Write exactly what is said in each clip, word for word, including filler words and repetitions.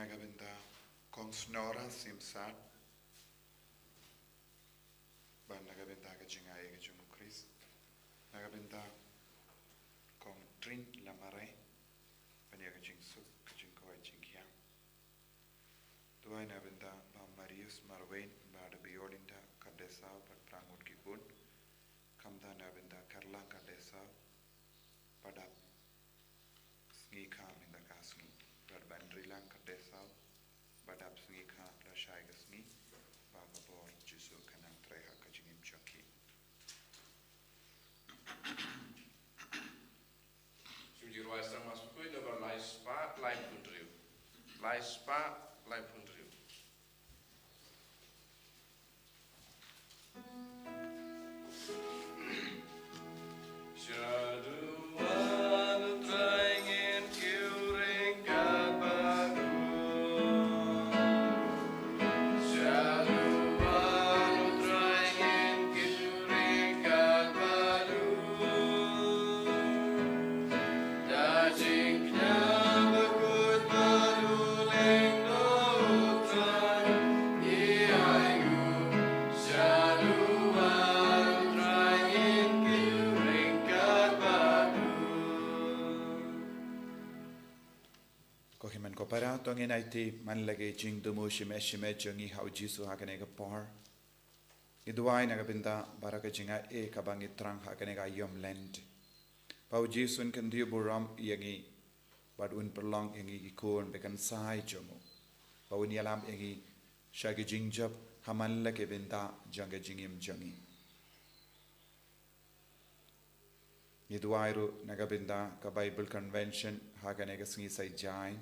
Na ka bynta Kong Snora Simsat, bad na ka bynta ka jingai ka jong u Khrist, na ka bynta Kong Trin Lamare, ban ïa ka jingsuk, ka jingkoit jingkhiah. Duwai na ka bynta Bah Marius Marwein, Bah Biolinda Kardesau, bad Prangut Kipun, khamtam na ka bynta Karlang Kardesau, ba dap sngi kha mynta ka sngi, bad Bah Andrilang Kardesau, ba dap sngi kha lashai ka sngi, ba ka bor Jisu kan nang trei ha ka jingim jong ki. Shu ji rwai sa mas pukoi da ba lai spah lai phew hynriew. Lai spah lai phew hynriew. Shaduh Wan U Trai ngin kiew ryngkat bad u. Shaduh Wan U Trai ngin kiew ryngkat bad u. Da jingkñia bakhuid bad u lyngdoh U Trai, ngi ai nguh. Shaduh Wan U Trai ngin kiew ryngkat bad u. Ko hynmen ko para, to ngin aiti man la ka jingthmu shimet shimet jong ngi ha u Jisu ha kane ka por. Ngi duwai na ka bynta baroh ka jingai kaba ngi thrang ha kane ka ïom Lent, ba u Jisu un kyntiew burom ïa ngi, bad un pynlong ïa ngi ki khun ba kan sa ïa jong u, ba un ïalam ïa ngi sha ki jingjop ha man la ki bynta jong ka jingim jong ngi. Ngi duwai ruh na ka bynta ka Bible Convention ha kane ka sngi Saitjaiñ,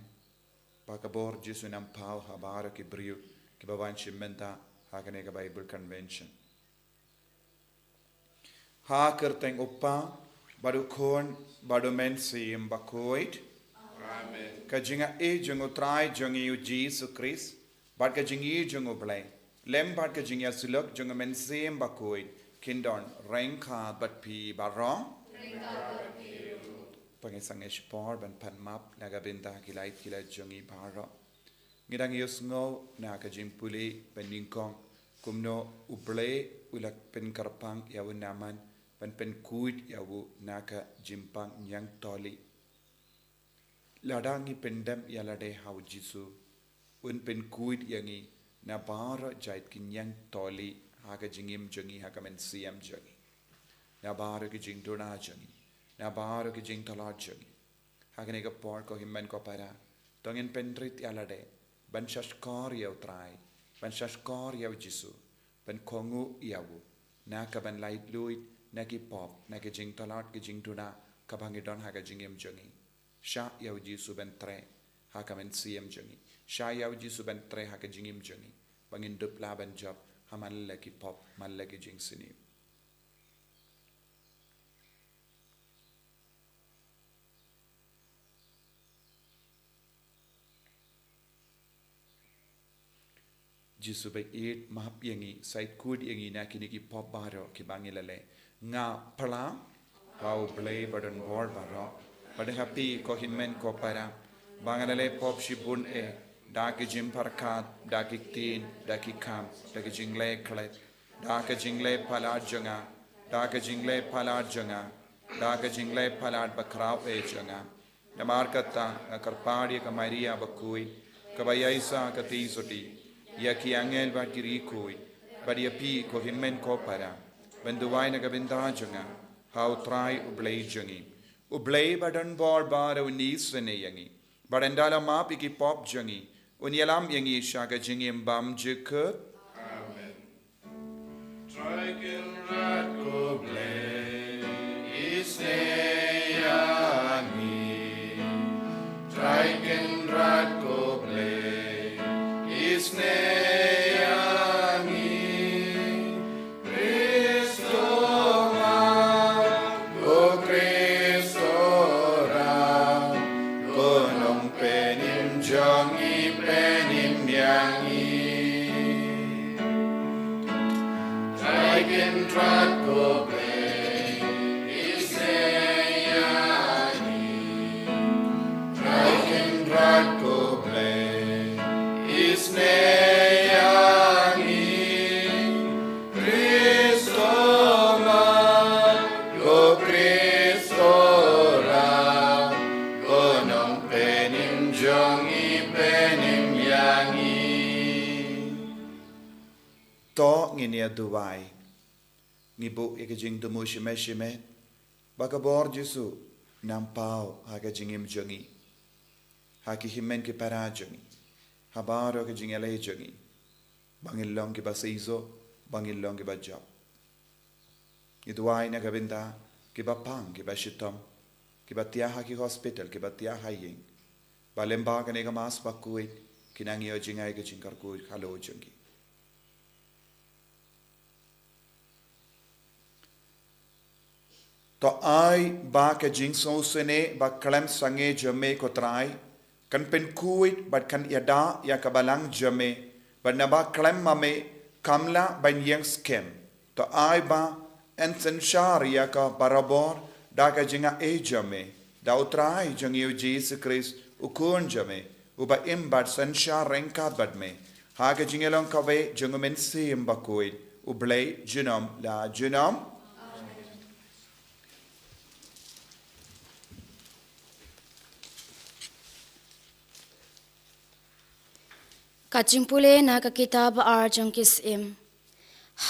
ba ka bor Jisu un nang paw ha baroh ki briew kiba wan shim bynta ha kane ka Bible Convention. Ha ka kyrteng U Kpa, bad U Khun, bad U Mynsiem Bakhuid. Amen. Ka jingai jong U Trai jong ngi U Jisu Khrist, bad ka jingïeit jong U Blei, lem bad ka jingïasyllok jong U Mynsiem Bakhuid, kin don ryngkat bad phi baroh. Ryngkat bad phi ruh. Ba ngin sangeh shipor ban pan map na ka bynta ki lait ki lait jong ngi baroh. Ngi dang ïohsngew na ka jingpule ba nyngkong kumno U Blei u la pynkyrpang ïa u Naaman ban pynkhuid ïa u na ka jingpang ñiangtylli. Lada ngi pyndem ïa lade ha u Jisu, un pynkhuid ïa ngi na baroh jait ki ñiangtylli ha ka jingim jong ngi, ha ka mynsiem jong ngi, na baroh ki jingduna jong ngi, na baroh ki jingtlot jong ngi. Ha kane ka por, ko hynmen ko para, to ngin pynrit ïa lade ban shahshkor ïa U Trai, ban shahshkor ïa u Jisu, ban kohnguh ïa u na ka ban laitluid na ki pop, na ki jingtlot, ki jingduna kaba ngi don ha ka jingim jong ngi. Shah ïa u Jisu ban trei ha ka mynsiem jong ngi. Shah ïa u Jisu ban trei ha ka jingim jong ngi, ba ngin dup lah ban jop ha man la ki pop, man la ki jingsniew. Jisu ba ïeit, map ïa ngi, sait khuid ïa ngi na kine ki pop baroh kiba ngi la leh. Nga phla ha U Blei ba don bor baroh, bad ha phi ko hynmen ko para, ba nga la leh pop shibun eh, da ki jingpyrkhat, da ki ktien, da ki kam, da ki jingleh klet, da ka jingleh palat jong nga, da ka jingleh palat jong nga, da ka jingleh palat bakhraw eh jong nga. Namar kata nga kyrpad ïa ka Maria bakhuid, kaba ïaishah ka tieng sotti, ïa ki angel bad ki riewkhuid, bad ïa phi ko hynmen ko para, ban duwai na ka bynta jong nga ha U Trai U Blei jong ngi. U Blei ba don bor baroh un isynei ïa ngi, bad un da la map ïa ki pop jong ngi, un ïalam ïa ngi sha ka jingim bymjukut. Amen. Trai Kynrad ko Blei, isynei ïa ngi. Trai Kynrad ko Blei, isynei ïa ngi. Khristo ma, ko Khristo ram, ko nongpynim jong ngi, pynim ïa ngi. Trai Kynrad ko Blei, isynei ïa ngi. Trai Kynrad ko Blei, Ngi pynïeng ïa ngi. To ngin ïa duwai. Ngi buh ïa ka jingthmu shimet shimet ba ka bor Jisu un nang paw ha ka jingim jong ngi, ha ki hynmen ki para jong ngi, ha baroh ka jingïaleh jong ngi, ba ngin long kiba seisoh, ba ngin long kiba jop. Ngi duwai na ka bynta kiba pang, kiba shitom, kiba thiah ha ki hospital, kiba thiah ha ïing, ba lyngba kane ka Mass Bakhuid kin nang ïoh jngai ka jingkyrkhu halor jong ki. To ai ba ka jingsngewsynei ba khlem sangeh jong me, ko Trai, kan pynkhuid bad kan ïada ïa ka balang jong me, bad naba khlem ma me kam lah ban ïeng skhem. To ai ba yn synshar ïa ka barabor da ka jingaiei jong me, da u Trai jong ngi u Jisu Khrist, u Khun jong me, uba im bad synshar ryngkat bad me, ha ka jingïalong kawei jong u Mynsiem Bakhuid, U Blei junom la junom. Ka jingpule na ka kitab ba ar jong ki Syiem.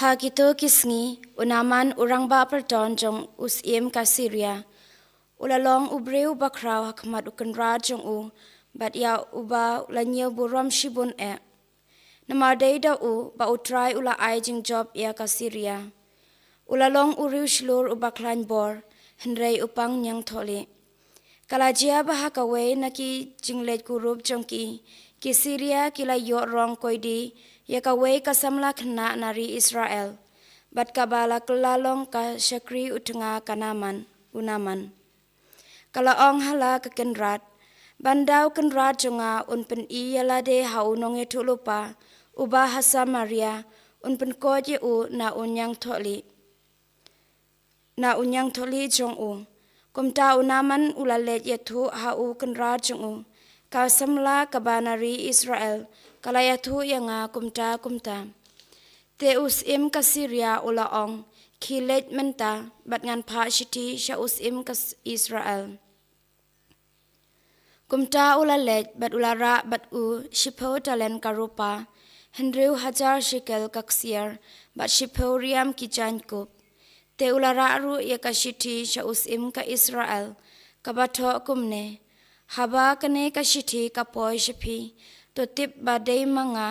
Ha kito ki sngi, u Naaman u rangbah pyrton jong u syiem ka Syria, u la long u briew bakhraw ha khmat u kynrad jong u, bad ïa uba u la ñiew burom shibun eh. Namar dei da u ba u Trai u la ai jingjop ïa ka Syria. U la long u riewshlur uba khlaiñ bor, hynrei u pang ñiangthohlieh. Ka la jia ba ha kawei na ki jingleit kurup jong ki, ki Syria ki la ïoh rong koidi ïa kawei ka samla khynnah na ri Israel, bad kaba la kylla long ka shakri u tnga ka Naaman, u Naaman. Ka la ong ha la ka kynrad, ban da u kynrad jong nga un pyni ïa lade ha u nongïathuhlypa uba ha Samaria, un pynkoit ïa u na u ñiangthohlieh, na u ñiangthohlieh jong u. Kumta u Naaman u la leit ïathuh ha u kynrad jong u, ka samla kaba na ri Israel ka la ïathuh ïa nga kumta kumta. Te u syiem ka Syria u la ong, khie leit mynta, bad ngan phah shithi sha u syiem ka S-, Israel. Kumta u la leit, bad u la rah bad u shiphew talen ka rupa, hynriew hajar shekel ka ksiar, bad shiphew riam ki jaiñkup. Te u la rah ruh ïa ka shithi sha u syiem ka Israel, kaba thoh kumne: Haba kane ka shithi ka poi sha phi, to tip ba dei ma nga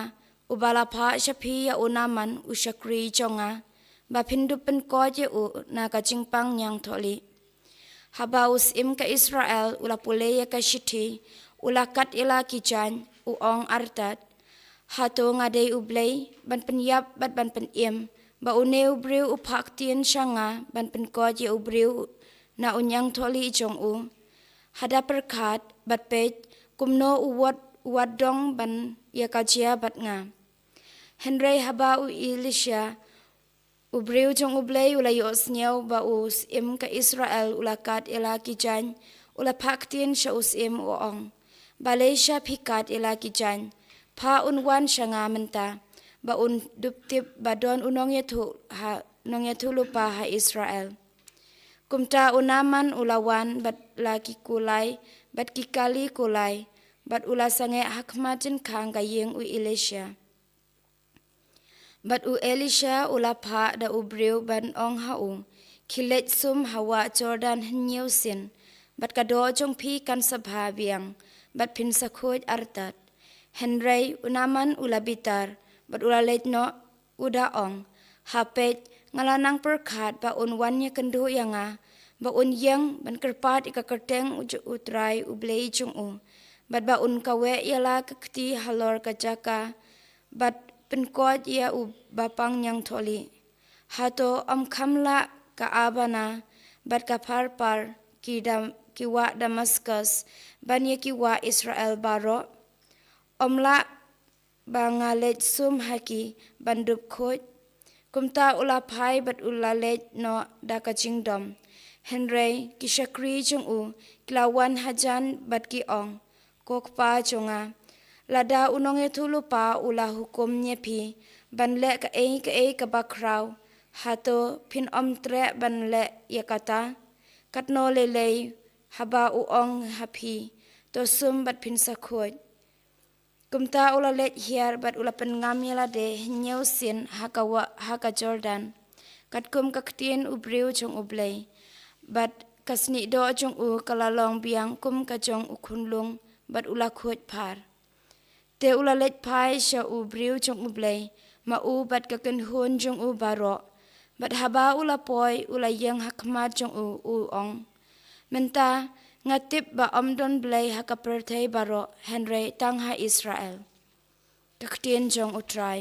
uba la phah sha phi ïa u Naaman u shakri jong nga, ba phin dup pynkoit ïa u na ka jingpang ñiangthohlieh. Haba u syiem ka Israel u la pule ïa ka shithi, u la kat ïa la ki jaiñ, u ong artat: Hato nga dei U Blei ban pynïap bad ban pynim, ba une u briew u phah ktien sha nga ban pynkoit ïa u briew na u ñiangthohlieh jong u? Hada pyrkhat bad peit kumno u wat, u wat dong ban ïa ka jia bad nga. Hynrei haba u Elisha, u briew jong U Blei u la ïohsngew ba u syiem ka Israel u la kat ïa la ki jaiñ, u la phah ktien sha u syiem u ong: Balei sha phi kat ïa la ki jaiñ? Phah un wan sha nga mynta, ba un dup tip ba don u nongïathuh ha, nongïathuhlypa ha Israel. Kumta u Naaman u la wan bad la ki kulai, bad ki kali kulai, bad u la sangeh ha khmat jingkhang ka ïing u Elisha. Bad u Elisha u la phah da u briew ban ong ha u: Khie leit sum ha wah Jordan hynñiew sien, bad ka doh jong phi kan sa bha biang, bad phin sa khuid artat. Hynrei u Naaman u la bitar, bad u la leit noh, u da ong: Ha peit, nga la nang pyrkhat ba un wan ïakynduh ïa nga, ba un ïeng ban kyrpad ïa ka kyrteng u J-, U Trai U Blei jong u, bad ba un kaweh ïa la ka kti halor ka jaka, bad pynkoit ïa u bapang ñiangthohlieh. Hato ym kham lah ka Abana bad ka Pharpar, ki Dam-, ki wah Damaskus, ban ïa ki wah Israel baroh? Ym lah ba nga leit sum ha ki ban dup khuid? Kumta u la phai bad u la leit noh da ka jingdom. Hynrei ki shakri jong u ki la wan hajan bad ki ong: Ko kpa jong nga, lada u nongïathuhlypa u la hukum ïa phi ban leh kaei kaei kaba khraw, hato phin ym treh ban leh ïa kata? Katno lei lei haba u ong ha phi: To sum bad phin sa khuid. Kumta u la leit hiar bad u la pynngam ïa lade hynñiew sien ha ka wah ha ka Jordan, katkum ka ktien u briew jong U Blei. Bad ka snieh doh jong u ka la long biang kum ka jong u khunlung, bad u la khuid phar. Te u la leit phai sha u briew jong U Blei, ma u bad ka kynhun jong u baroh. Bad haba u la poi, u la ïeng ha khmat jong u, u ong: Mynta nga tip ba ym don Blei ha ka pyrthei baroh, hynrei tang ha Israel. Ka ktien jong U Trai.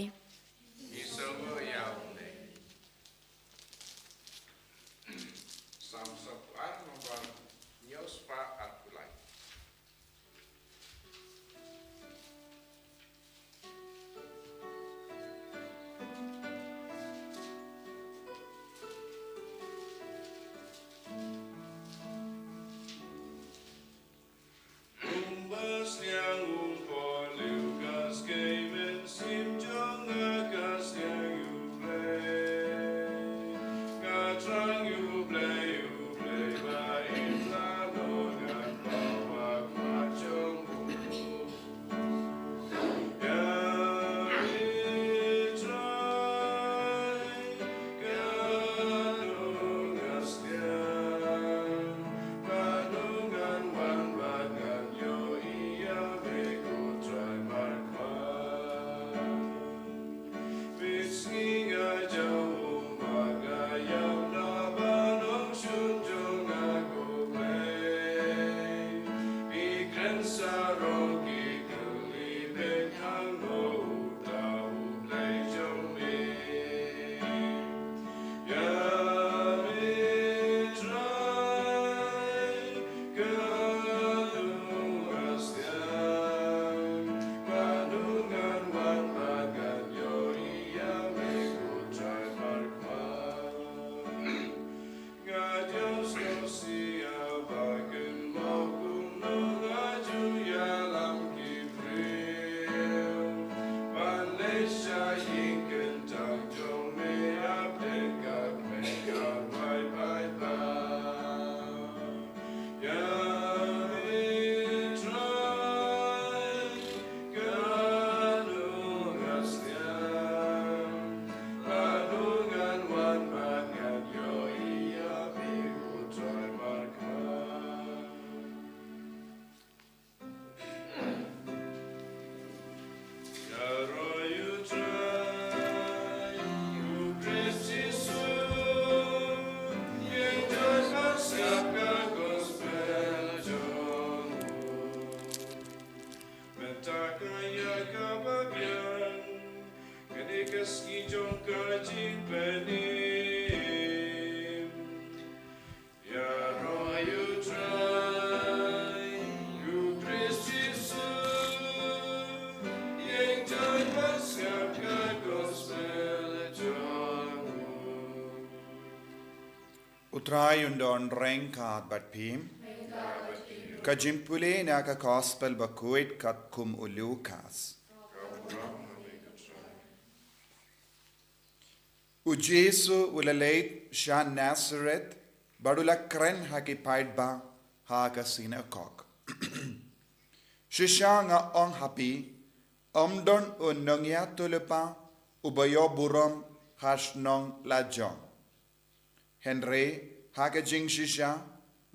U Trai un don ryngkat bad phi. Ka jingpule na ka Gospel bakhuid katkum u Lukas. U Jisu u la leit sha Nazareth, bad u la kren ha ki paidbah ha ka synagog. Shisha nga ong ha phi, ym don u nongïathuhlypa uba ïoh burom ha shnong lajong. Hynrei ha ka jingshisha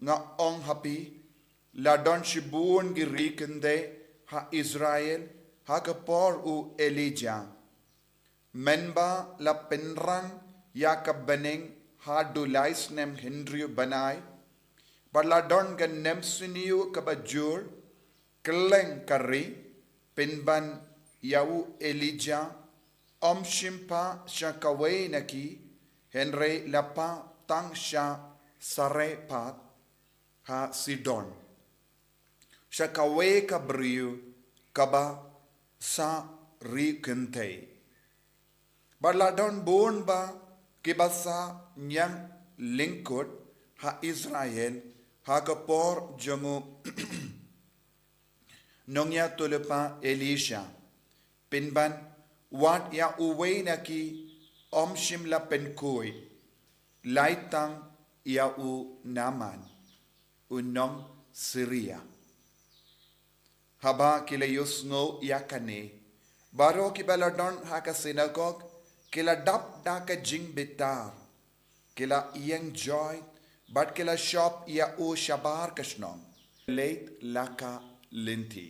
nga ong ha phi, la don shibun ki ri kynthei ha Israel ha ka por u Elijah. Mynba la pynrang ïa ka bneng haduh lai snem hynriew bnai, bad la don ka nemsniew kaba jur kylleng ka ri, pynban ïa u Elijah ym shym phah sha kawei na ki, hynrei la phah tang sha Sarephath ha Sidon, sha kawei ka briew kaba sah ri kynthei. Bad la don bun bah kiba sah ñiang lyngkut ha Israel ha ka por jong u nongïathuhlypa Elisha. Pynban wat ïa uwei na ki ym shym la pynkhuid, lai tang ïa u Naaman, u nong Syria. Haba ki la ïohsngew ïa kane, baroh kiba la don ha ka synagog ki la dap da ka jingbitar, ki la ïeng joit, bad ki la shop ïa u shabar ka shnong. Leit la ka lynti.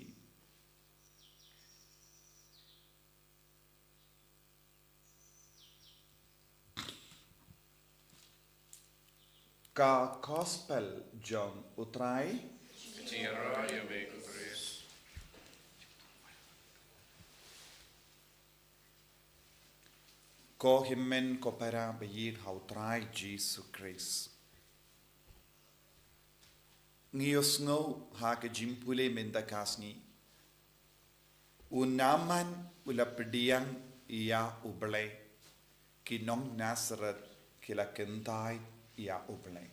Ka Gospel jong U Trai. Jingïaroh ïa me ko Khrist. Ko hynmen ko para ba ïeit ha U Trai Jisu Khrist. Ngi ïohsngew ha ka jingpule mynta ka sngi, u Naaman u la pdiang ïa U Blei, ki nong Nasareth ki la kyntait ïa U Blei.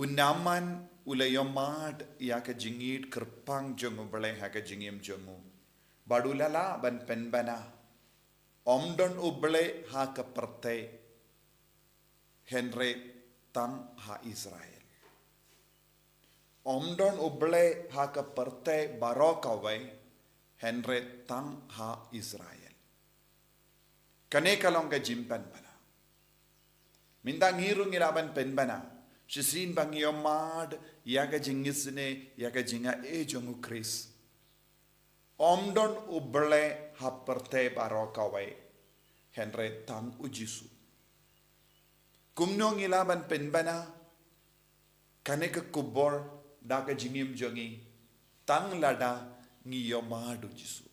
U Naaman u la ïohmad ïa ka jingïeit kyrpang jong U Blei ha ka jingim jong u, bad u la lah ban pynbna, ym don U Blei ha ka pyrthei, hynrei tang ha Israel. Ym don U Blei ha ka pyrthei baroh kawei, hynrei tang ha Israel. Kane ka long ka jingpynbna. Mynta ngi ruh ngi lah ban pynbna, shisien ba ngi ïohmad ïa ka jingisynei, ïa ka jingai jong U Khrist. Ym don U Blei ha pyrthei baroh kawei, hynrei tang U Jisu. Kumno ngi lah ban pynbna kane ka khubor da ka jingim jong ngi? Tang lada ngi ïohmad U Jisu.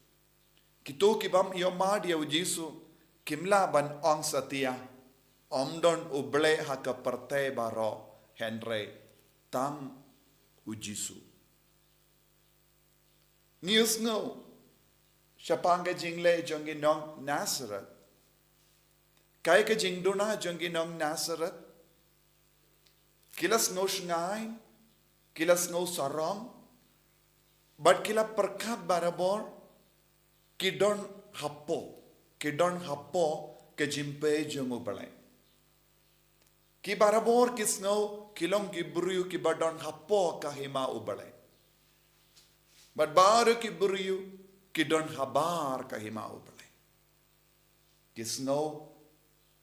Kito ki bym ïohmad ïa U Jisu kim lah ban ong satia, ym don U Blei ha ka pyrthei baroh, hynrei tang U Jisu. Ngi ïohsngew shaphang ka jingleh jong ki nong Nasareth. Kaei ka jingduna jong ki nong Nasareth? Ki la sngew shngaiñ, ki la sngew sarong, bad ki la pyrkhat barabor ki don hapoh, ki don hapoh ka jingpei jong U Blei. Ki barabor ki sngew ki long ki briew kiba don hapoh ka hima U Blei. Bad baroh ki briew ki don habar ka hima U Blei. Ki sngew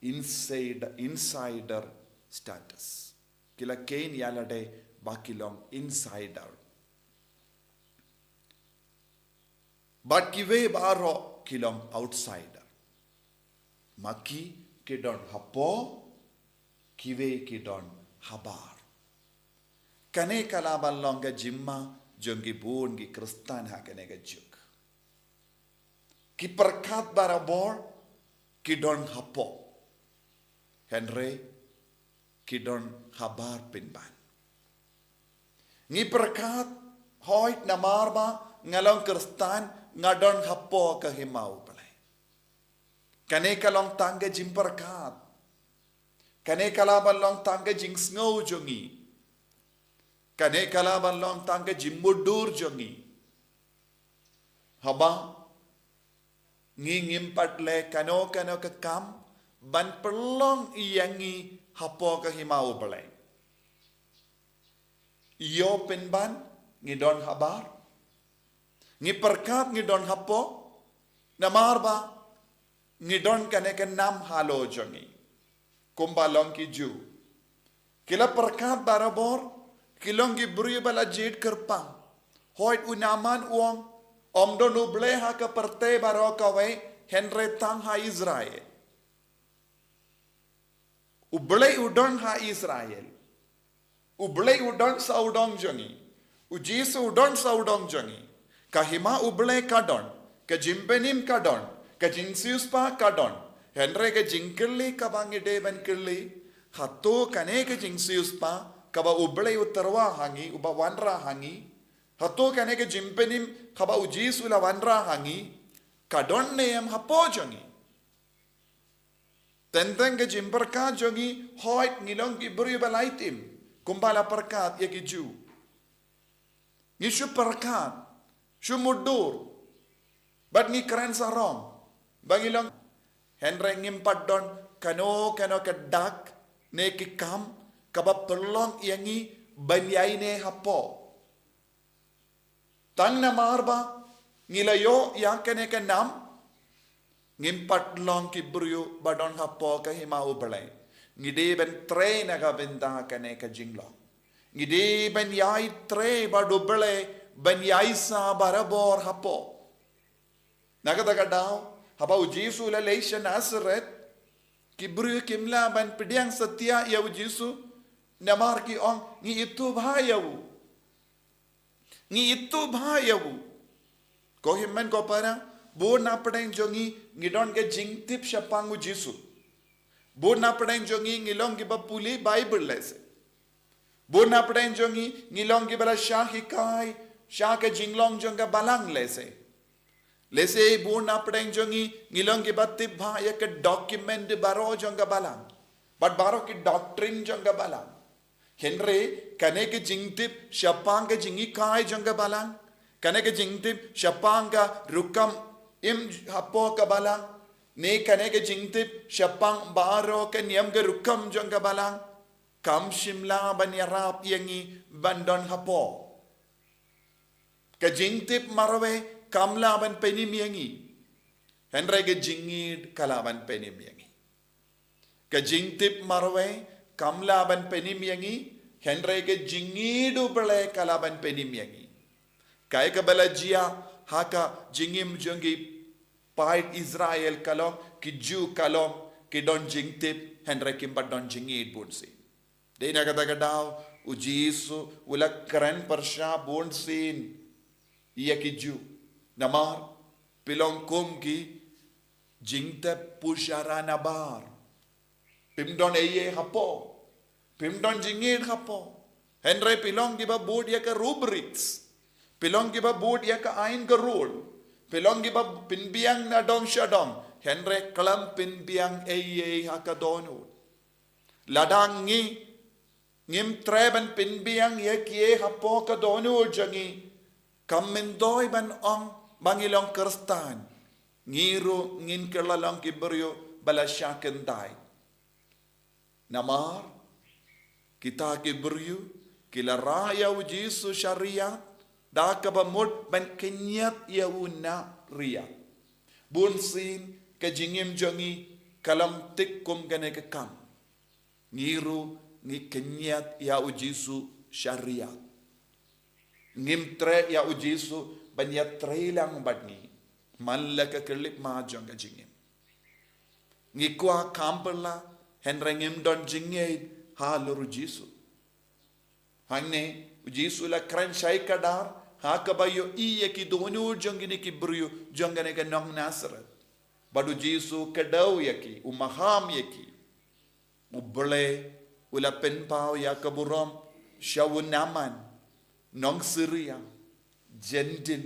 inside, insider status. Ki la kheiñ ïa lade ba ki long insider. Bad kiwei baroh ki long outsider. Ma ki ki don hapoh, kiwei ki don habar. Kane ka lah ban long ka jingma jong ki bun ki Khristan ha kane ka juk. Ki pyrkhat barabor ki don hapoh, hynrei ki don habar pynban. Ngi pyrkhat, hooid, namar ba nga long Khristan, nga don hapoh ka hima U Blei. Kane ka long tang ka jingpyrkhat. Kane ka lah ban long tang ka jingsngew jong ngi. Kane ka lah ban long tang ka jingmutdur jong ngi. Haba ngi ngim pat leh kano kano ka kam ban pynlong ïa ngi hapoh ka hima U Blei. Ïoh pynban ngi don habar. Ngi pyrkhat ngi don hapoh, namar ba ngi don kane ka nam halor jong ngi. Kumba long ki Jiw. Ki la pyrkhat barabor, ki long ki briew ba la jied kyrpang. Hooid, u Naaman u ong, ym don U Blei ha ka pyrthei baroh kawei, hynrei tang ha Israel. U Blei u don ha Israel. U Blei u don sawdong jong ngi. U Jisu u don sawdong jong ngi. Ka hima U Blei ka don. Ka jingpynim ka don. Ka jingsiewspah ka don. Hynrei ka jingkylli kaba ngi dei ban kylli, hato kane ka jingsiewspah kaba U Blei u tyrwa ha ngi, uba wanrah ha ngi, hato kane ka jingpynim kaba U Jisu u la wanrah ha ngi, ka don ne em hapoh jong ngi? Teng teng ka jingpyrkhat jong ngi, hooid, ngi long ki briew ba la ïatim, kumba la pyrkhat ïa ki Jiw. Ngi shu pyrkhat, shu mutdur, bad ngi kren sarong ba ngi long, hynrei ngim pat don kano kano ka dak ne ki kam kaba pynlong ïa ngi ban ïaineh hapoh. Tang namar ba ngi la ïoh ïa kane ka nam, ngim pat long ki briew ba don hapoh ka hima U Blei. Ngi dei ban trei na ka bynta kane ka jinglong. Ngi dei ban ïai trei bad U Blei, ban ïai sah barabor hapoh. Na kata ka daw, haba U Jisu u la leit sha Nasareth, ki briew kim lah ban pdiang satia ïa U Jisu, namar ki ong, ngi ithuh bha ïa u. Ngi ithuh bha ïa u. Ko hynmen ko para, bun na pdeng jong ngi, ngi don ka jingtip shaphang U Jisu. Bun na pdeng jong ngi, ngi long kiba pule Baibl lehse. Bun na pdeng jong ngi, ngi long kiba la shah hikai sha ka jinglong jong ka Balang lehse. Lehse bun na pdeng jong ngi, ngi long kiba tip bha ïa ka document baroh jong ka Balang, bad baroh ki doctrine jong ka Balang. Hynrei kane ka jingtip shaphang ka jinghikai jong ka Balang, kane ka jingtip shaphang ka rukom im hapoh ka Balang, ne kane ka jingtip shaphang baroh ka niam ka rukom jong ka Balang, kam shym lah ban ïarap ïa ngi ban don hapoh. Ka jingtip marwei kam lah ban pynim ïa ngi. Hynrei ka jingïeit ka lah ban pynim ïa ngi. Ka jingtip marwei kam lah ban pynim ïa ngi. Hynrei ka jingïeit U Blei ka lah ban pynim ïa ngi. Kaei kaba la jia ha ka jingim jong ki paid Israel ka long, ki Jiw ka long, ki don jingtip, hynrei kim pat don jingïeit bunsien. Dei na kata ka daw, U Jisu u la kren pyrshah bunsien ïa ki Jiw. Namar, phi long kum ki jingtep pushara nabar. Phim don ei ei hapoh. Phim don jingïeit hapoh. Hynrei phi long kiba bud ïa ka rubrics. Phi long kiba bud ïa ka aiñ ka rule. Phi long kiba pynbiang na dong sha dong. Hynrei khlem pynbiang ei ei ha ka dohnud. Lada ngi ngim treh ban pynbiang ïa kiei hapoh ka dohnud jong ngi, kam myntoi ban ong ba ngi long Khristan, ngi ruh ngin kylla long ki briew ba la shah kyntait. Namar kita ki briew ki la rah ïa U Jisu sha riat da kaba mut ban kynñiat ïa u na riat. Bunsien ka jingim jong ngi ka long thik kum kane ka kam. Ngi ruh ngi kynñiat ïa U Jisu sha riat. Ngim treh ïa U Jisu ban ïatrei lang bad ngi man la ka khyllipmat jong ka jingim. Ngi kwah kham pyrla, hynrei ngim don jingïeit halor U Jisu. Hangne U Jisu u la kren shai kdar ha kaba ïohi ïa ki dohnud jong kine ki briew, jong kane ka nong Nasareth. Bad U Jisu u kdew ïa ki, u maham ïa ki. U Blei u la pynpaw ïa ka burom sha u Naaman, nong Syria, Jentil.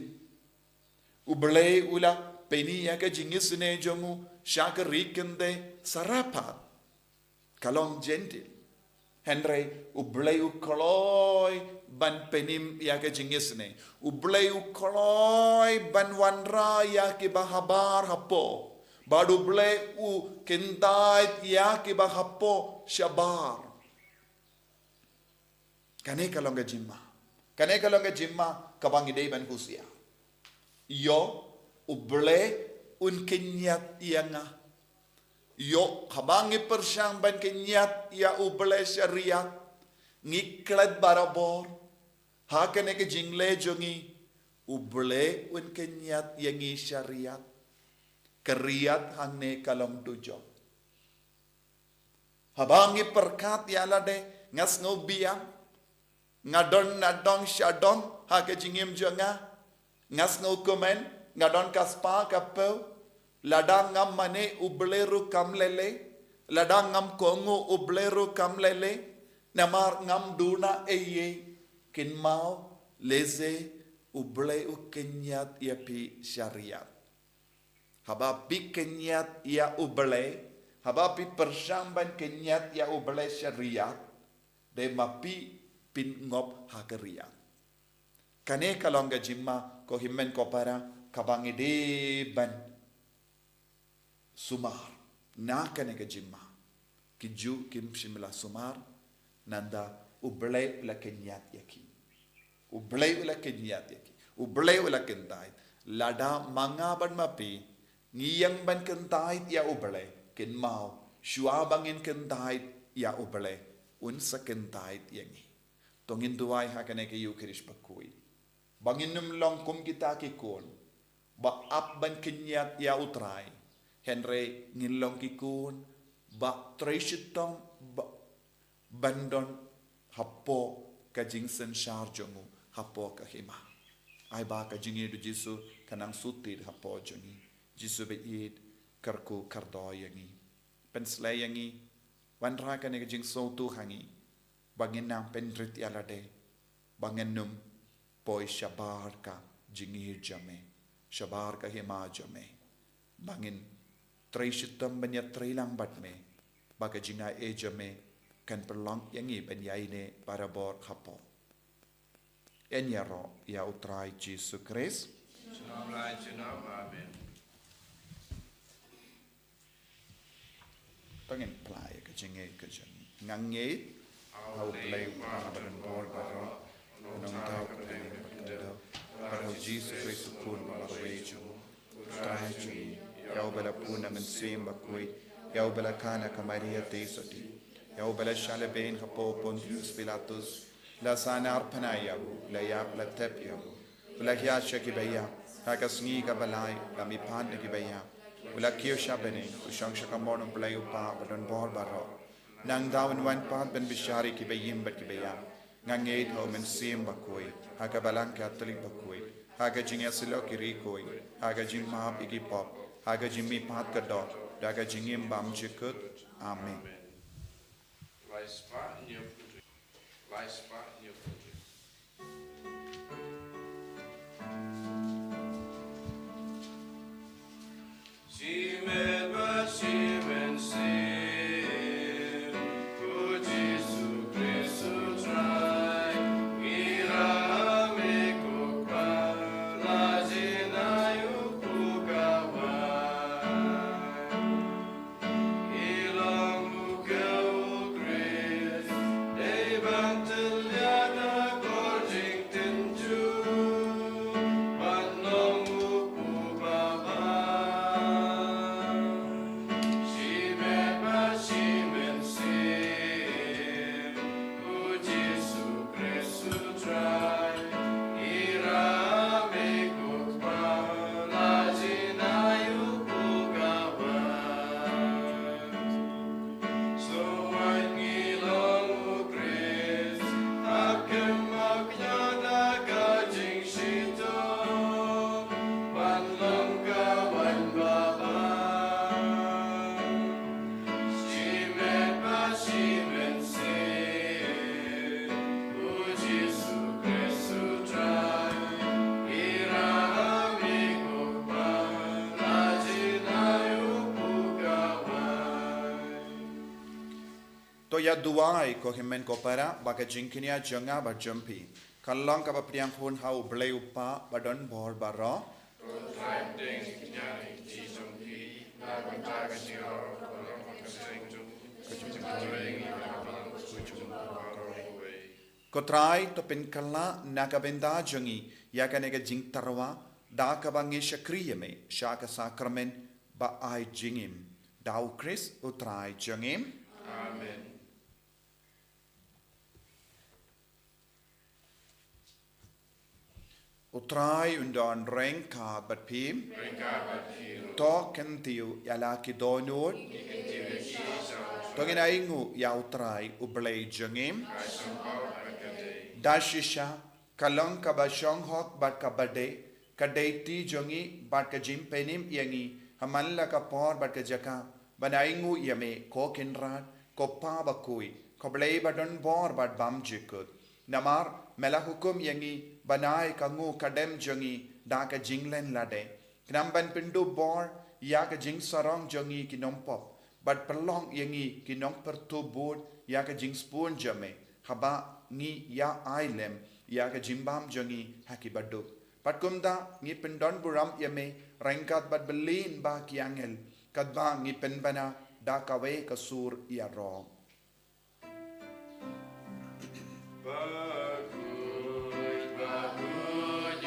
U Blei u la pyni ïa ka jingisynei jong u sha ka ri kynthei Sarephath, ka long Jentil. Hynrei U Blei u kloi ban pynim ïa ka jingisynei. U Blei u kloi ban wanrah ïa kiba habar hapoh. Bad U Blei u kyntait ïa kiba hapoh shabar. Kane ka long ka jingma. Kane ka long ka jingma kaba ngi dei ban husiar. Ïoh, U Blei un kynñiat ïa nga. Ïoh, haba ngi pyrshang ban kynñiat ïa U Blei sha riat, ngi klet barabor. Ha kane ka jingleh jong ngi, U Blei un kynñiat ïa ngi sha riat. Ka riat hangne ka long dujok. Haba ngi pyrkhat ïa lade, nga sngew biang, nga don na dong sha dong ha ka jingim jong nga, nga sngew kmen, nga don ka spah ka phew, lada ngam mane U Blei ruh kam leh lei, lada ngam kohnguh U Blei ruh kam leh lei, namar ngam duna ei ei, kynmaw, lehse U Blei u kynñiat ïa phi sha riat. Haba phi kynñiat ïa U Blei, haba phi pyrshang ban kynñiat ïa U Blei sha riat, dei ma phi phin ngop ha ka riat. Kane ka long ka jingma, ko hynmen ko para, kaba ngi dei ban sumar na kane ka jingma. Ki Jiw kim shym la sumar, nangta U Blei u la kynñiat ïa ki. U Blei u la kynñiat ïa ki. U Blei u la kyntait. Lada ma nga bad ma phi ngi ïeng ban kyntait ïa U Blei, kynmaw, shuwa ba ngin kyntait ïa U Blei, un sa kyntait ïa ngi. To ngin duwai ha kane ka Ïukharist bakhuid ba ngin ym long kum kita ki khun ba ap ban kynjat ïa U Trai, hynrei ngin long ki khun ba trei shitom ba ban don hapoh ka jingsynshar jong u hapoh ka hima. Ai ba ka jingïeit U Jisu kan nang shu tied hapoh jong ngi. Jisu ba ïeit, kyrkhu kyrdoh ïa ngi. Pynsleh ïa ngi, wanrah kane ka jingsngewthuh ha ngi ba ngin nang pynrit ïa lade, ba ngin ym poi shabar ka jingïeit jong me, shabar ka hima jong me, ba ngin trei shitom ban ïatrei lang bad me, ba ka jingai jong me kan pynlong ïa ngi ban ïaineh barabor hapoh. Yn ïaroh ïa U Trai Jisu Khrist. Junom la junom, amen. To ngin plie ïa ka jingngeit ka jong ngi. Nga ngeit ha U Blei U Kpa badonbor baroh, u nongthaw kynrad bad kyndoh, bad ha U Jisu Khrist u Khun ba marwei jong u, U Trai jong ngi, ïa uba la bun na Mynsiem Bakhuid, ïa uba la kha na ka Maria Theisotti, ïa uba la shah lehbeiñ hapoh Pontius Pilatus, la sahnarphna ïa u, la ïap, la thep ïa u, u la hiar sha kiba ïap, ha ka sngi kaba lai u la mihpat na kiba ïap, u la kiew sha bneng, u shong sha ka mon U Blei U Kpa badonbor baroh. Nangta un wan pat ban bishar ïa kiba im bad kiba ïap. Nga ngeit ha U Mynsiem Bakhuid, ha ka Balang Katholik bakhuid, ha ka jingïasyllok ïa ki riewkhuid, ha ka jingmap ïa ki pop, ha ka jingmihpat ka doh, da ka jingim bymjukut. Amen. Lai spah hynñiew phew hynriew. Lai spah hynñiew phew hynriew. Shimet bad shi mynsiem, ko Jisu Khrist U Trai, ngi ïarap ïa me ko Kpa, la jin ai u pukawai. Ngi long u khew u Khrist, dei ban tyllia na ka jingtynjuh, ban long u pukawai. Shimet bad shi mynsiem, ko Jisu Khrist U Trai, ngi ïarap ïa me ko Kpa, la jin ai u pukawai. Snoh wat ngi long u Khrist, hap kem hap ïa da ka jingshitom, ban long ka waiñ babha. Shimet bad shi mynsiem, ko Jisu Khrist U Trai, ngi ïarap ïa me ko Kpa, la jin ai u pukawai. To ïa duwai ko hynmen ko para, ba ka jingkñia jong nga bad jong phi kan long kaba pdiang hun ha U Blei U Kpa badonbor baroh. Ko Trai, pdiang ïa ka jingkñia jong phi na ka bynta ka jingïaroh, ko Trai, to pynkylla na ka bynta jong ngi ïa kane ka jingtyrwa, da kaba ngi shakri ïa me sha ka sakramen ba ai jingim. Da U Khrist U Trai jong ngi. Amen. U Trai un don ryngkat bad phi. Ryngkat bad phi ruh. To kyntiew ïa la ki dohnud. Ngi kyntiew ïa ki sha U Trai. To ngin ainguh ïa U Trai U Blei jong ngi. Ka shongkha bad ka dei. Da shisha, ka long kaba shonghok bad kaba dei, ka dei ti jong ngi bad ka jingpynim ïa ngi, ha man la ka por bad ka jaka, ban ainguh ïa me ko Kynrad, ko Pa bakhuid, ko Blei badonbor bad bymjukut. Namar me la hukum ïa ngi ban ai ka nguh ka dem jong ngi da ka jinglen lade, khnang ban pynduh bor ïa ka jingsarong jong ngi ki nongpop, bad pynlong ïa ngi ki nongpyrthuh bud ïa ka jingsbun jong me, haba ngi ïa ai lem ïa ka jingbam jong ngi ha ki baduk. Bad kumta ngi pyndonburom ïa me ryngkat bad bylli ba ki angel, katba ngi pynbna da kawei ka sur ïaroh. Bakhuid, bakhuid,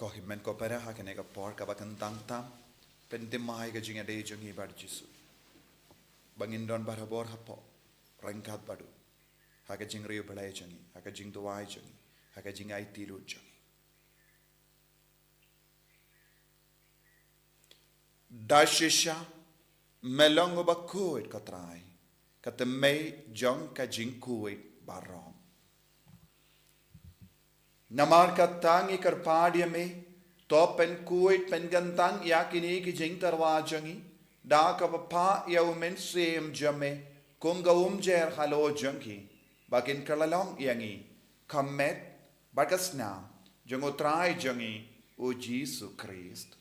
Ko hynmen ko para, ha kane ka por kaba kyntang tam, pynthymmai ka jingïadei jong ngi bad Jisu, ba ngin don barabor hapoh ryngkat bad u, ha ka jingriewblei jong ngi, ha ka jingduwai jong ngi, ha ka jingaiti lut jong ngi. Da shisha me long uba khuid, ko Trai, ka thymmei jong ka jingkhuid baroh. Namar kata ngi kyrpad ïa me, to pynkhuid pynkyntang ïa kine ki jingtyrwa jong ngi da kaba phah ïa u Mynsiem jong me kum ka umjer halor jong ki, ba kin kylla long ïa ngi ka met bad ka snam jong u Trai jong ngi, u Jisu Khrist.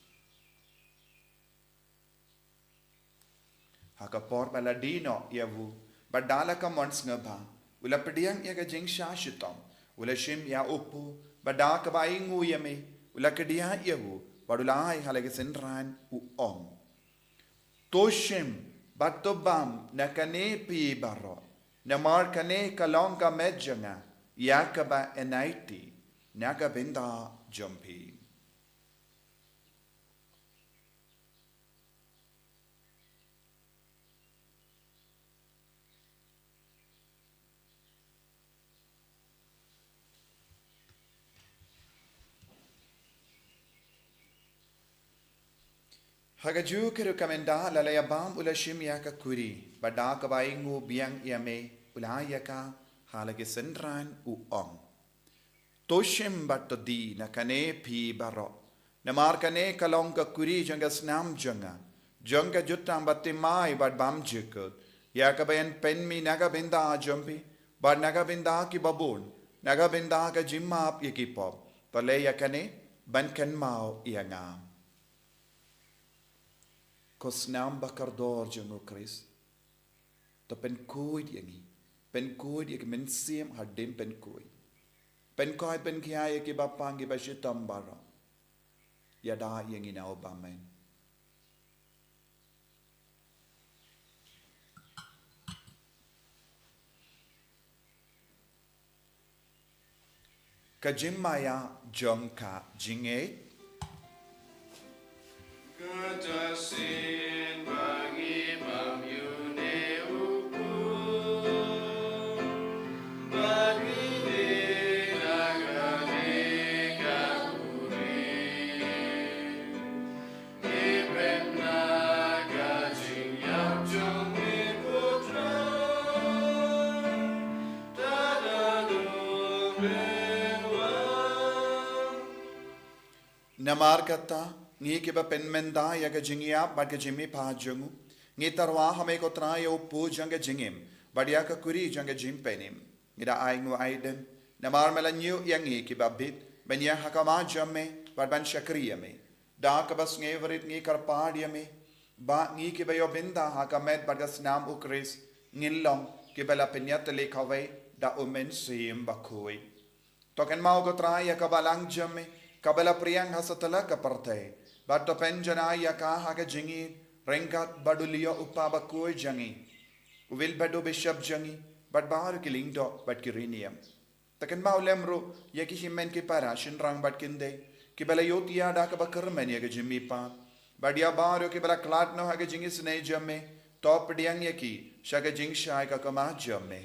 Ha ka por ba la die noh ïa u, bad da la ka mon sngewbha, u la pdiang ïa ka jingshah shitom, u la shim ïa u pu, bad da kaba ainguh ïa me, u la kdiah ïa u, bad u la ai ha la ki synran, u ong: To shim bad to bam na kane phi baroh, namar kane ka long ka met jong nga, ïa kaba yn aiti na ka bynta jong phi. Ha kajuh ka rukom, ynda la la ïa bam, u la shim ïa ka kuri, bad da kaba ainguh biang ïa me, u la ai ïa ka ha la ki synran, u ong: To shim bad to die na kane phi baroh, namar kane ka long ka kuri jong ka snam jong nga, jong ka jutang ba thymmai bad bymjukut, ïa kaba yn pynmih na ka bynta jong phi bad na ka bynta kiba bun, na ka bynta ka jingmap ïa ki pop. To leh ïa kane ban kynmaw ïa nga. Ko snam ba kordor jong u Khrist, to pynkhuid ïa ngi, pynkhuid ïa ki mynsiem hadien pynkhuid, pynkhuid pynkhia ïa kiba pang, kiba shitom baroh. Ïada ïa ngi na u bymman. Ka jingmaïa jong ka jingngeit. Ka ta sien ba ngi bam ïa une u pu, ba ngi die na kane ka kuri. Namar kata, ngi kiba pynmynta ïa ka jingïap bad ka jingmihpat jong u, ngi tyrwa ha me ko Trai ïa u pu jong ka jingim, bad ïa ka kuri jong ka jingpynim. Ngi da ainguh aidem namar me la ñiew ïa ngi kiba bit ban ïeng ha khmat jong me bad ban shakri ïa me. Da kaba sngewrit ngi kyrpad ïa me ba ngi kiba ïoh bynta ha ka met bad ka snam u Khrist ngin long kiba la pynïatylli kawei da u Mynsiem Bakhuid. To kynmaw ko Trai ïa ka balang jong me kaba la pdiang ha satlak ka pyrthei, bad to pynjanai ïa ka ha ka jingïeit ryngkat bad u Leo u kpa bakhuid jong ngi, u Wilbert u bishop jong ngi, bad baroh ki lyngdoh bad ki riewniam. To kynmaw lem ruh ïa ki hynmen ki para shynrang bad kynthei kiba la ïohthiah da kaba kyrmen ïa ka jingmihpat, bad ïa baroh kiba la khlad noh ha ka jingisynei jong me. To pdiang ïa ki sha ka jingshai ka khmat jong me.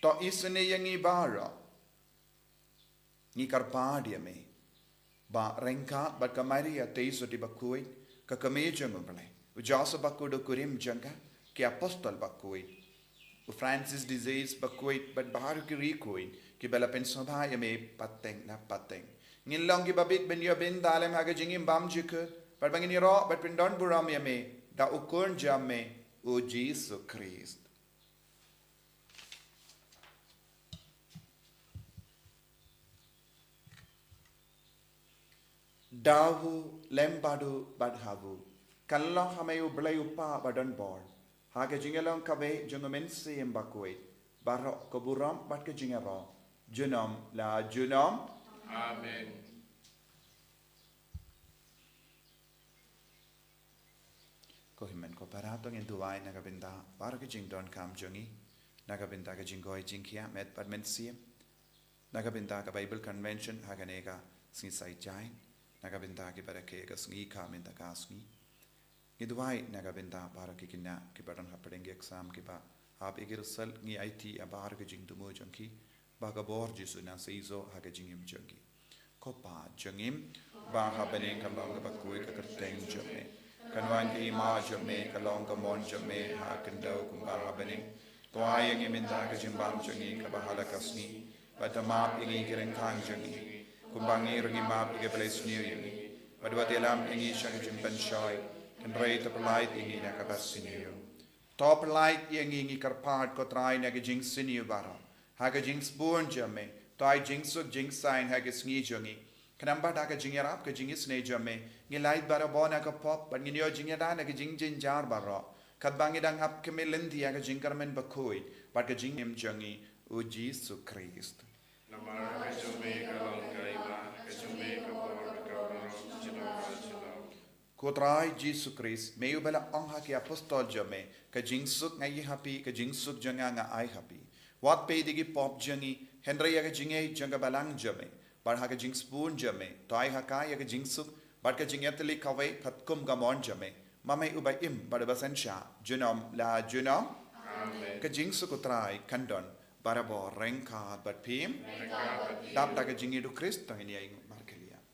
To isynei ïa ngi baroh. Ngi kyrpad ïa me ba ryngkat bad ka Maria Theisotti Bakhuid, ka Kmie jong u Blei, u Joseph Bakhuid u kurim jong ka, ki apostol bakhuid, u Francis de Sales Bakhuid, bad baroh ki riewkhuid kiba la pynsngewbha ïa me pateng na pateng, ngin long kiba bit ban ïoh bynta lem ha ka jingim bymjukut, bad ba ngin ïaroh bad pyndonburom ïa me da u Khun jong me, u Jisu Khrist. Da u lem bad u bad ha u, kan long ha me u Blei u Kpa badonbor, ha ka jingïalong kawei jong u Mynsiem Bakhuid, baroh ka burom bad ka jingïaroh, junom la junom. Amen. Ko hynmen ko para, to ngin duwai na ka bynta baroh ki jingdonkam jong ngi, na ka bynta ka jingkoi jingkhiah met bad mynsiem, na ka bynta ka Bible Convention ha kane ka sngi Saitjaiñ, Na ka bynta kiba rakhe ka sngi ka mynta ka sngi, ngi duwai na ka bynta baroh ki khynnah kiba don hapdeng ki exam kiba hap ïa ki result. Ngi aiti ïa baroh ki jingthmu jong ki ba ka bor Jisu un sa ïoh ha ka jingim jong ki. Ko Pa jong ngi ba ha bneng, kan long kaba khuid ka kyrteng jong me, kan wan ka hima jong me, ka long ka mon jong me ha khyndew kumba ha bneng. To ai ïa ngi mynta ka jingbam jong ngi kaba ha la ka sngi, bad to map ïa ngi ki ryngkang jong ngi, kumba ngi ruh ngi map ïa kiba leh sniew ïa ngi, bad wat ïalam ïa ngi sha ka jingpynshoi, hynrei to pyllait ïa ngi na kaba sniew. To pyllait ïa ngi, ngi kyrpad ko Trai, na ka jingsniew baroh, ha ka jingsbun jong me. To ai jingsuk jingsaiñ ha ka sngi jong ngi, khnang ba da ka jingïarap ka jingisynei jong me, ngi lait barabor na ka pop bad ngin ïoh jingïada na ka jingjynjar baroh, katba ngi dang ap khmih lynti ïa ka jingkyrmen bakhuid bad ka jingim jong ngi, U Jisu Khrist. Namar ka jong me ka long ka hima, ka jong me ka bor, ka burom, junom junom. Ko Trai Jisu Khrist, me uba la ong ha ki apostol jong me, ka jingsuk nga ïoh ha phi, ka jingsuk jong nga nga ai ha phi. Wat peit ïa ki pop jong ngi, hynrei ïa ka jingïeit jong ka balang jong me, bad ha ka jingsbun jong me, to ai ha ka ïa ka jingsuk bad ka jingïatylli kawei katkum ka mon jong me, ma me uba im bad uba synshar junom la junom. Amen. Ka jingsuk U Trai kan don barabor ryngkat bad phi. Ryngkat bad phi. Dap da ka jingïeit U Khrist to ngin ïa ïeng markylliang.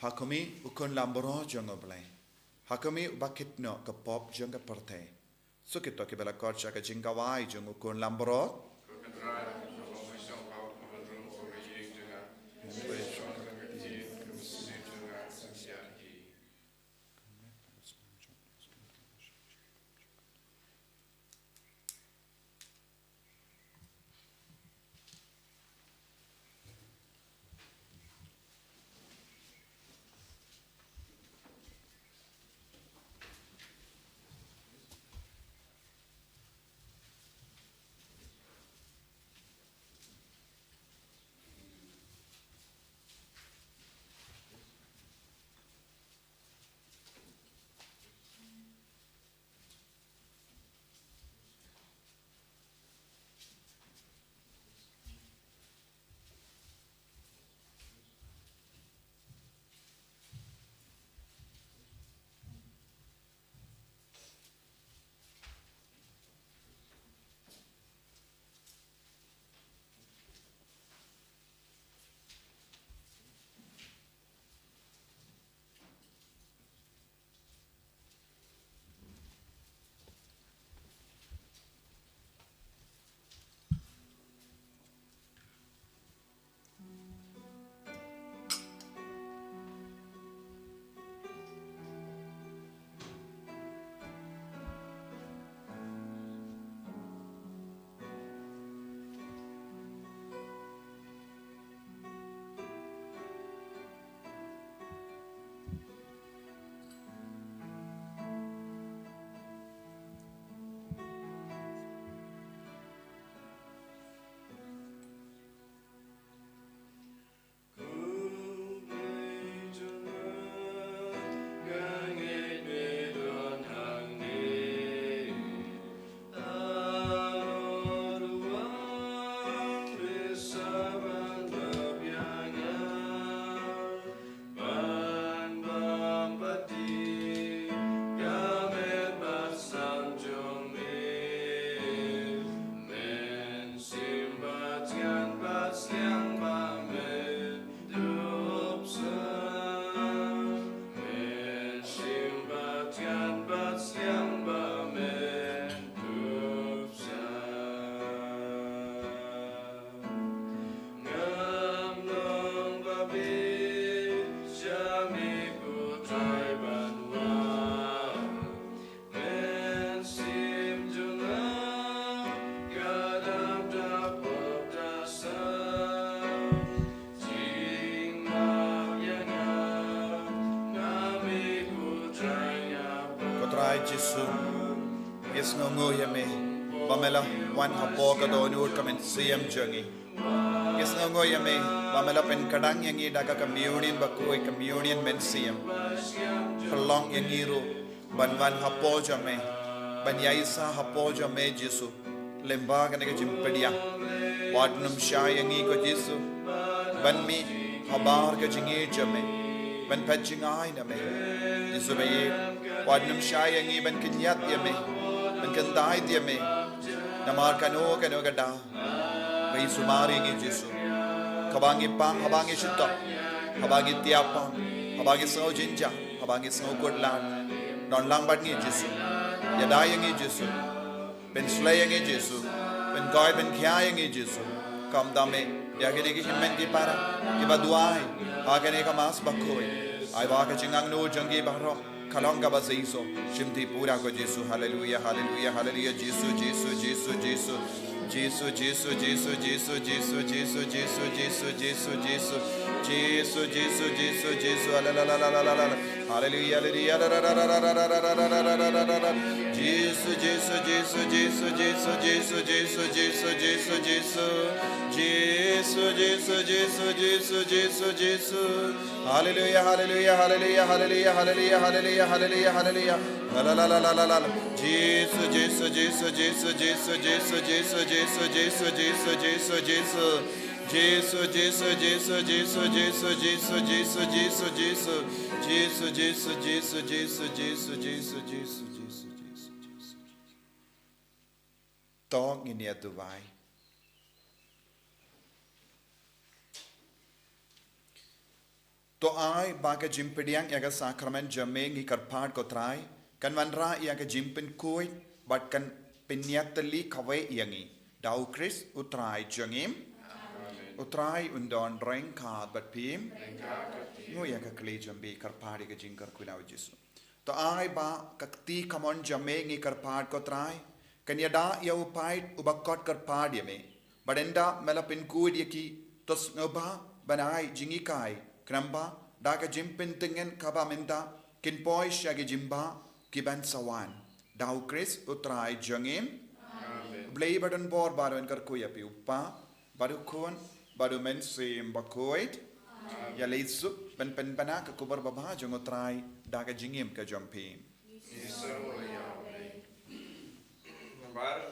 Ha khmih, U Khun Lambrot jong U Blei. Ha khmih, uba kit noh ka pop jong ka pyrthei. Suk ïa kito kiba la khot sha ka jingkhawai jong U Khun Lambrot. Jisu, ngi sngewnguh ïa me ba me la wan hapoh ka dohnud ka mynsiem jong ngi. Ngi sngewnguh ïa me ba me la pynkdang ïa ngi da ka communion bakhuid, communion mynsiem. Pynlong ïa ngi ruh ban wan hapoh jong me, ban ïaisah hapoh jong me Jisu. Lyngba kane ka jingpdiang, wat nym shai ïa ngi ko Jisu ban mih habar ka jingïeit jong me, ban phet jngai na me. Jisu ba ïeit, wat nym shai ïa ngi ban kynjat ïa me, ban kyntait ïa me. Namar kano kano ka daw ba ngi sumar ïa ngi Jisu, kaba ngi pang, haba ngi shitom, haba ngi tiap pang, haba ngi sngew jynjar, haba ngi sngew kut lad, don lang bad ngi Jisu. Ïada ïa ngi Jisu. Pynshlei ïa ngi Jisu. Pynkoit pynkhia ïa ngi Jisu. Kumta me, ïa kine ki hynmen ki para kiba duwai ha kane ka Mass bakhuid, ai ba ka jingangnud jong ki baroh ka long kaba seisoh shim thei pura ko Jisu. Haleluya, haleluya, haleluya. Jisu, Jisu, Jisu, Jisu. Jisu, Jisu, Jisu, Jisu, Jisu, Jisu, Jisu, Jisu, Jisu. Jisu, Jisu, Jisu, Jisu. Ala, la, la, la, la, la, la. Haleluya, haleluya. La, la, la, la, la. Jisu, Jisu, Jisu, Jisu, Jisu, Jisu, Jisu, Jisu, Jisu, Jisu. Jisu, Jisu, Jisu, Jisu, Jisu, Jisu. Haleluya, haleluya, haleluya, haleluya, haleluya, haleluya, haleluya, haleluya. La, la, la, la, la, la, la. Jisu, Jisu, Jisu, Jisu, Jisu, Jisu, Jisu, Jisu, Jisu, Jisu, Jisu. Jisu, Jisu, Jisu, Jisu, Jisu, Jisu, Jisu, Jisu, Jisu. Jisu, Jisu, Jisu, Jisu, Jisu, Jisu, Jisu, Jisu, Jisu, Jisu. To ngin ïa duwai. To ai ba ka jingpdiang ïa ka sakramen jong me ngi kyrpad ko Trai, kan wanrah ïa ka jingpynkhuid bad kan pynïatylli kawei ïa ngi da u Khrist u Trai jong ngi. Amen. U Trai un don ryngkat bad phi. Ryngkat bad phi. Nguh ïa ka kli jong phi, kyrpad ïa ka jingkyrkhu na u Jisu. To ai ba ka kti kamon jong me ngi kyrpad ko Trai, kan ïada ïa u paid uba khot kyrpad ïa me. Bad ynda me la pynkhuid ïa ki, to sngewbha ban ai jinghikai, khnang ba da ka jingpyntngen kaba mynta kin poi sha ki jingbah kiban sa wan. Da u Khrist u Trai jong ngi. Amen. U Blei ba don bor baroh un kyrkhu ïa phi, u Kpa, bad u Khun, bad u Mynsiem Bakhuid. Amen. Ïa leit suk ban pynbna ka khubor babha jong u Trai da ka jingim ka jong phi. Namar